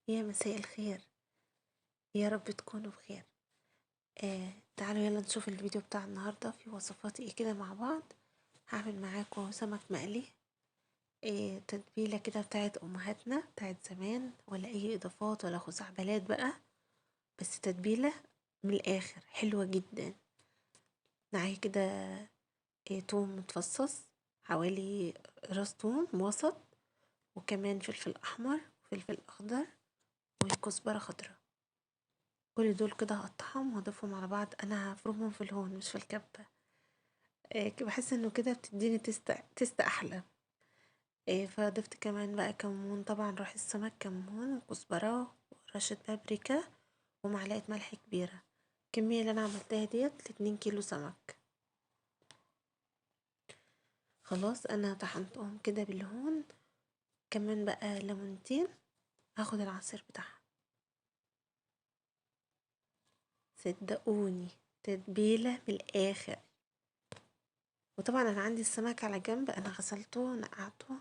يا مساء الخير، يا رب تكونوا بخير. تعالوا يلا نشوف الفيديو بتاع النهاردة في وصفات ايه كده مع بعض. هعمل معاكم سمك مقلي، تتبيلة كده بتاعت امهاتنا بتاعت زمان، ولا اي اضافات ولا خزعبلات بقى، بس تتبيلة من الاخر حلوة جدا. معايا كده توم متفصص، حوالي راس توم وسط، وكمان فلفل احمر وفلفل اخضر وكزبرة خضراء. كل دول كده هقطعهم وهضيفهم على بعض. انا هفرمهم في الهون مش في الكبة، بحس انه كده بتديني taste احلى. فضفت كمان بقى كمون، طبعا روح السمك كمون وكزبرة ورشة بابريكا ومعلقة ملح كبيرة. الكمية اللي انا عملتها ديت 2 كيلو سمك. خلاص انا طحنتهم كده بالهون. كمان بقى ليمونتين هاخد العصير بتاعها. صدقوني تتبيلة من الاخر. وطبعا انا عندي السمك على جنب، انا غسلته ونقعته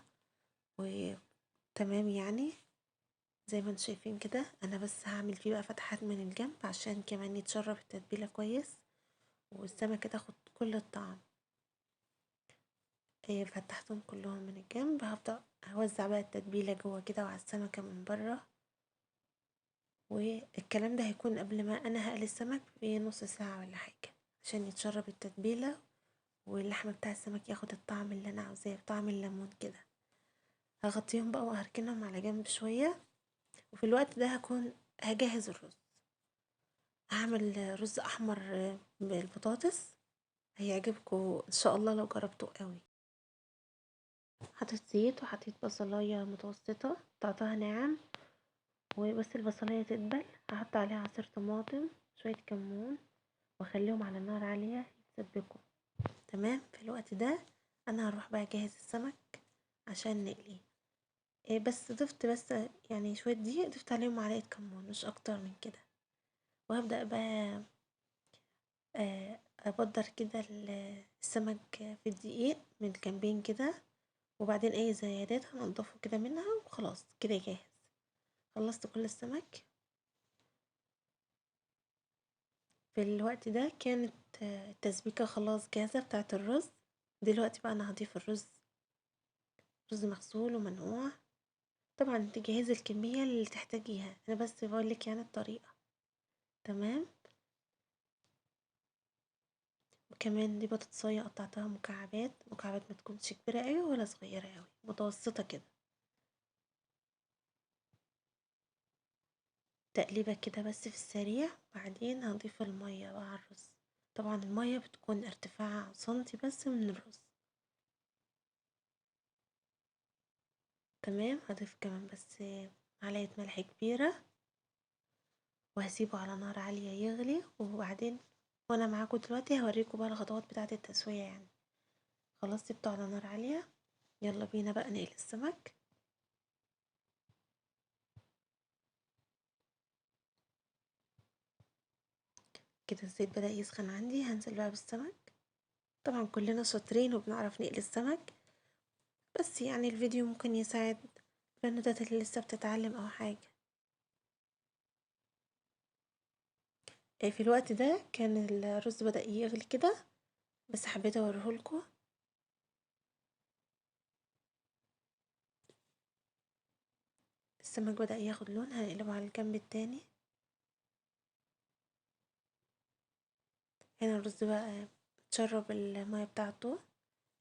وتمام، يعني زي ما انتم شايفين كده. انا بس هعمل فيه بقى فتحات من الجنب عشان كمان يتشرب التتبيلة كويس والسمكة تاخد كل الطعم. فتحتهم كلهم من الجنب. هبدأ هوزع بقى التتبيلة جوه كده وعلى السمكة من بره. والكلام ده هيكون قبل ما انا هقلي السمك بنص ساعة ولا حاجة، عشان يتشرب التتبيلة واللحمة بتاع السمك ياخد الطعم اللي انا عاوزاه، طعم الليمون كده. هغطيهم بقى وهركنهم على جنب شوية. وفي الوقت ده هكون هجهز الرز. هعمل رز احمر بالبطاطس، هيعجبكم ان شاء الله لو جربتوه قوي. حطيت زيت وحطيت بصلايه متوسطه قطعتها ناعم، وبس البصلايه تدبل هحط عليها عصير طماطم، شوية كمون، واخليهم على نار عالية يتسبكوا. تمام. في الوقت ده انا هروح بقى اجهز السمك عشان نقليه. بس ضفت بس يعني شوية دقيق، ضفت عليهم معلقه كمون مش اكتر من كده. وهبدا بقى ابدر كده السمك في الدقيق من الجنبين كده، وبعدين اي زيادات هنضفه كده منها، وخلاص كده جاهز. خلصت كل السمك. في الوقت ده كانت التسبيكة خلاص جاهزة بتاعة الرز. دلوقتي بقى انا هضيف الرز، رز مغسول ومنقوع. طبعا تجهزي الكمية اللي تحتاجيها، انا بس بقولك يعني الطريقة. تمام. وكمان دي بطاطساية قطعتها مكعبات، مكعبات ما تكونش كبيرة قوي ولا صغيرة قوي، متوسطة كده. تقليبة كده بس في السريع. بعدين هضيف المية بقى على الرز. طبعا المية بتكون ارتفاعها سنتي بس من الرز. تمام. هضيف كمان بس معلقة ملح كبيرة، وهسيبه على نار عالية يغلي. وبعدين وانا معاكم دلوقتي هوريكم بقى الخطوات بتاعة التسوية يعني. خلاص سيبته على نار عالية. يلا بينا بقى نقلي السمك. كده الزيت بدأ يسخن عندي، هنزل بقى بالسمك. طبعا كلنا شاطرين وبنعرف نقلي السمك، بس يعني الفيديو ممكن يساعد البنوتات اللي لسه بتتعلم او حاجة. في الوقت ده كان الرز بدأ يغلي كده، بس حبيت اوريهولكم. السمك بدأ ياخد لون، هنقلبه على الجنب التاني. هنا الرز بقى اتشرب المية بتاعته،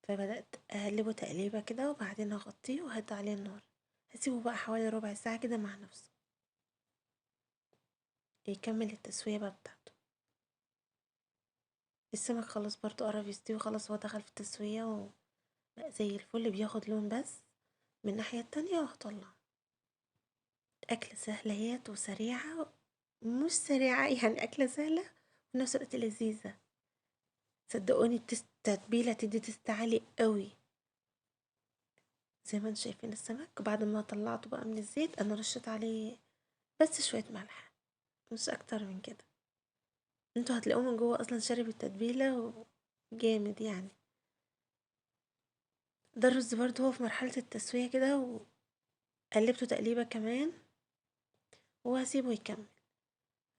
فبدأت اقلبه تقليبة كده، وبعدين هغطيه وهدي عليه النار. هسيبه بقى حوالي ربع ساعة كده مع نفسه يكمل التسوية بقى بتاعته. السمك خلاص برضو قرب يستوي، خلاص هو دخل في التسوية وبقى زي الفل، بياخد لون بس من الناحية التانية وهطلعه. أكلة سهلة اهيت وسريعة، مش سريعة يعني، أكلة سهلة وفي نفس الوقت لذيذة. صدقوني التتبيلة تدي taste عالي قوي. زي ما انتم شايفين السمك بعد ما طلعته بقى من الزيت، انا رشيت عليه بس شوية ملح مش اكتر من كده. انتوا هتلاقوه من جوه اصلا شارب التتبيلة وجامد يعني. ده الرز برضو هو في مرحلة التسوية كده، وقلبته تقليبة كمان. وهسيبه يكمل.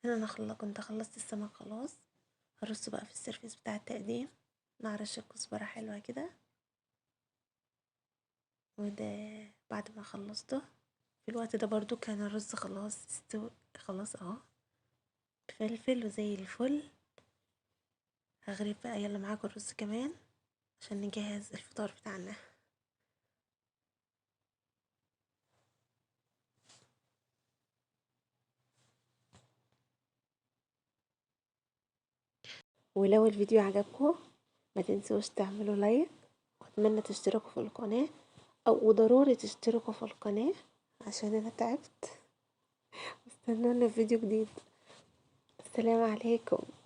هنا كنت خلصت السمك خلاص. هرصه بقى في ال service بتاع التقديم مع رشة كزبرة حلوة كده. وده بعد ما خلصته. في الوقت ده برضو كان الرز خلاص استوى خلاص اهو، فلفل وزي الفل. هغرف بقى يلا معاكم الرز كمان عشان نجهز الفطار بتاعنا. ولو الفيديو عجبكم ما تنسوش تعملوا لايك، واتمنى تشتركوا في القناة، او ضروري تشتركوا في القناة عشان انا تعبت. استنونا في فيديو جديد. السلام عليكم.